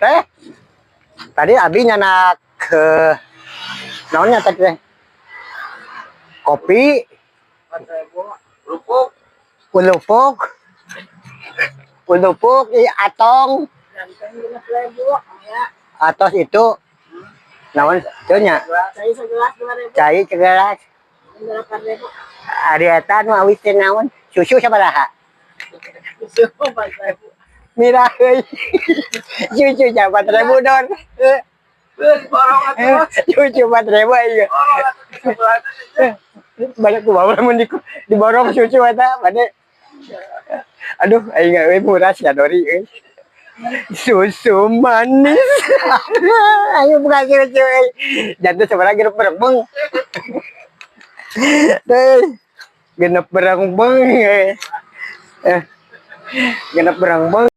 Teh. Tadi abi nyandak ke naonnya tadi teh? Kopi, Kerupuk. Ulupuk. Ulupuk i atong. Atos itu naon teu nya? Cai segelas 2.000. Cai segelas. 8.000. Ari eta nu awis teh naon? Susu sabaraha? Susu 4.000. Mirah euy. Susu 4.000 don. Borong atuh. Susu 4.000 aing. Borong atuh sebelah. Banyak ku bawa mun diborong susu eta bade. Aduh, aing euy murah sia Dori euy. Susu manis. Ayo buka susu euy. Jantung sabaraha genep berengbeng. Teh. Genep berengbeng euy. Eh. Genep berengbeng.